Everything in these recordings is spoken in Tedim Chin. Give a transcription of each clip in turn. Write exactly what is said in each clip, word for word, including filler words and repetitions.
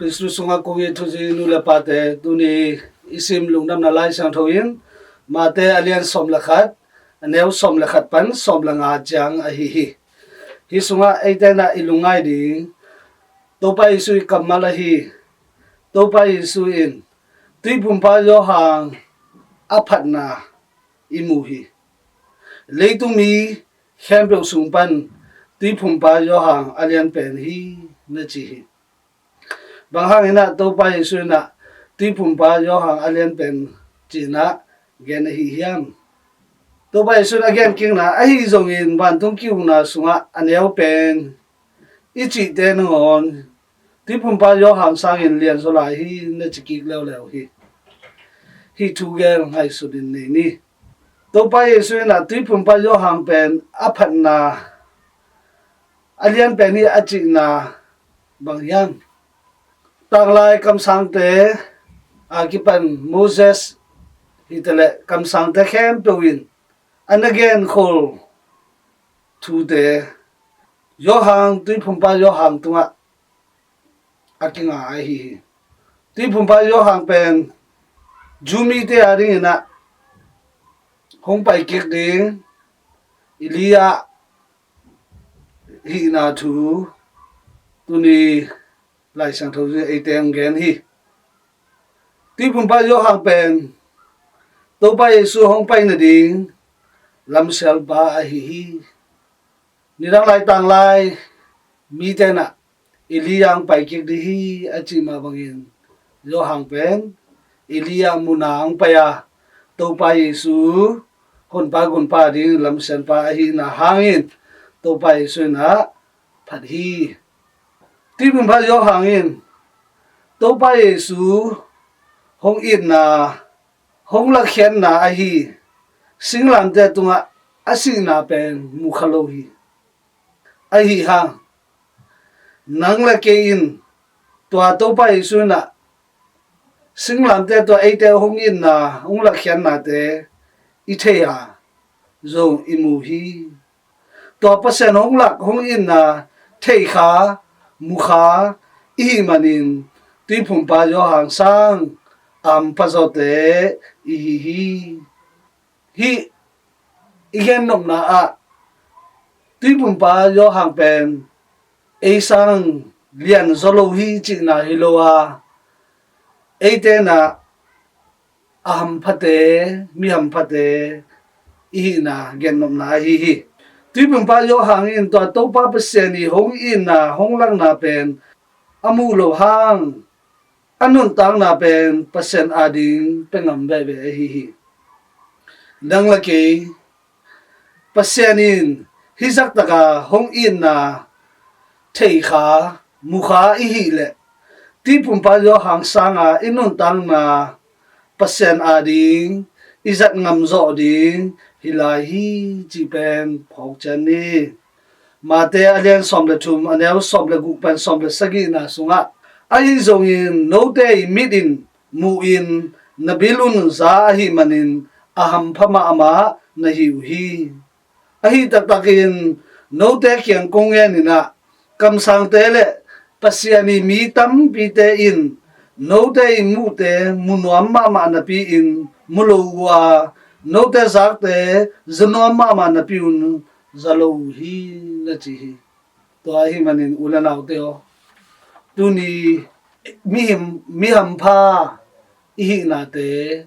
Jesu sungah kong it thuzi nu le pate, tuni i sim lungdamna Lai Siangtho in Mate a lian sawm le khat, a neu sawm le khat pan sawm le nga ciang ahi hi. Hih sungah eite in ah i lungngai ding Topa Jesu i kammal ahi. Topa Jesu in Tuiphumpa Johan a phatna i mu hi. Leitung mi khempeuh sung pan Tuiphumpa Johan a lian pen hi, na ci hi. Bang hangin ah Topa Jesu in ah Tuiphumpa Johan a lian pen ci-in ah gen ahi hiam? Topa Jesu in a gen kikna ahi zongin vantung ki-ukna sungah a neu pen i cihte nangawn Tuiphumpa Johan sangin lianzaw lai hi, na ci kik leuleu hi. Hih thu gel ngaihsutin nei ni. Topa Jesu in ah Tuiphumpa Johan pen a phatna a lian pen hi a cihna bang hiam? Tanglai kamsangte a kipan Moses hi taleh kamsangte khempeuh in a na genkhol thute Johan, Tuiphumpa Johan tungah a kinga ahi hi. Tuiphumpa Johan pen Jew mite a dingin ah hong pai kik ding Elijah hihna thu tuni Lai Siangtho in eite hong gen hi. Tuiphumpa Johan pen Topa Jesu hong pai nading lamsialpa ahi hi. Nidang lai tanglai mite in ah Elijah hong pai kik ding hi a cih mah bangin Johan pen Elijah muna hong pai a, Topa Jesu honpa gunpa ding lamsialpa ahihna hangin Topa Jesu in ah phat hi. Tuiphumpa Johan in Topa Jesu hong itna, hong lakkhiatna ahi singlamteh tungah a sihna pen mu kha lo hi. Ahi hang nang le kei in tua Topa Jesu in ah singlamteh tungah eite hong itna, hong lakkhiatnate i thei a, zong i mu hi. Tua Pasian hong lak, hong itna thei kha, mu kha i hih manin Tuiphumpa Johan sang a hampha zawte i hi hi. Hih i gennopna ah Tuiphumpa Johan pen ei sang lianzaw lo hi cihna hi lo a, eite in ah a hamphate, mi hamphate i hihna gennopna ahi hi. Tuiphumpa Johan in tua Topa Pasian i hong itna, hong lakna pen a muh loh hang a nuntakna pen Pasian ading pia ngam veve ahi hi. Nang le kei Pasian in hih zaktak a hong itna thei kha, mu kha i hih leh Tuiphumpa Johan sang a i nuntakna Pasian ading i zat ngam zawh ding hi lai hi cih pen phawk ciat ni. Mate a lian sawm le thum, a neu sawm le guk pan sawm le sagihna sungah, ahi zongin note i mit in muh in na bil un za ahi manin a hampha mahmah na hi uh hi. Ahi taktakin note kiang kong ngen in ah, kamsangte le Pasian i mi tampite in note i muhte mu nuam mahmah napi-in mu lo uh a, note zakte za nuam mahmah napi-un za lo uh hi, na ci hi. Tua ahi manin u le naute aw, tuni mihim, mi hampha i hihnate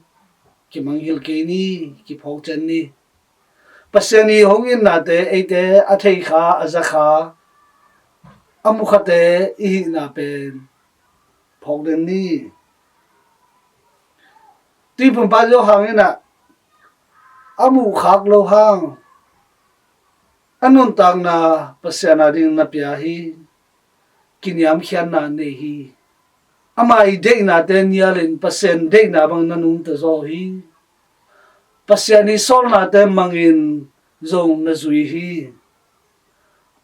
kimanghilh kei ni, kiphawk ciat ni. Pasian i hong itnate eite a thei kha, a za kha, a mu khate i hihna pen phawk den ni. Tuiphumpa Johan in ah a muh khak loh hang a nuntakna Pasian ading na pia hi. Kiniamkhiatna nei hi. Ama i deihnate nialin Pasian deihna bang na nungta zaw hi. Pasian i sawlnate mangin zong na zui hi.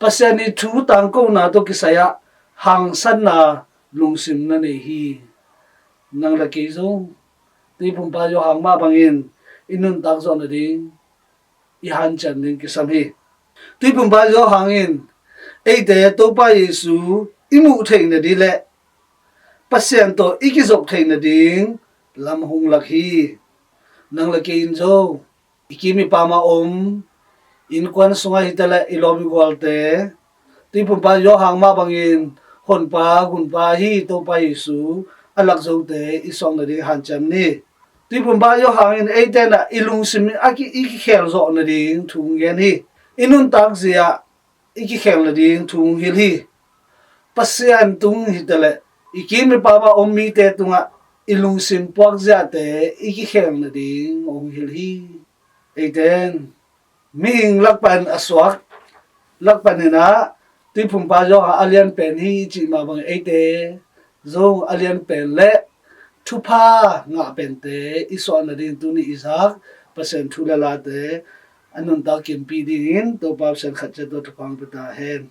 Pasian i thu tangkona tawh kisai-ah hangsatna lungsim na nei hi. Nang le kei zong Tuiphumpa Johan mah bangin i nuntak zawh nading i hanciam ding kisam hi. Tuiphumpa Johan in eite Topa Jesu i muh theih nading le Pasian tawh i kizop theih nading lam hong lak hi. Nang le kei in zo, i kim i pam a om innkuan sungah hi taleh i lawm i gualte, Tuiphumpa Johan mah bangin Honpa, Gunpa ahi Topa Jesu a lak zote i suah nading hanciam ni. Tuiphumpa Johan in eite in ah i lungsim a ki, i kikhel zawh nading thu hong gen hi. I nuntak zia i kikhel nading thu hong hilh hi. Pasian tung hi taleh i kim i pam a om mite tungah i lungsim puak ziate i kikhel nading hong hilh hi. Eite in mihing lakpan a suak lakpan in ah Tuiphumpa Johan a lian pen hi i cih mah bangin eite zong a lian pen le thupha ngah pente i suah nading tuni i zak Pasian thu le late a nuntak kimpih dingin Topa Pasian khat ciat tawh thupha hong pia ta hen.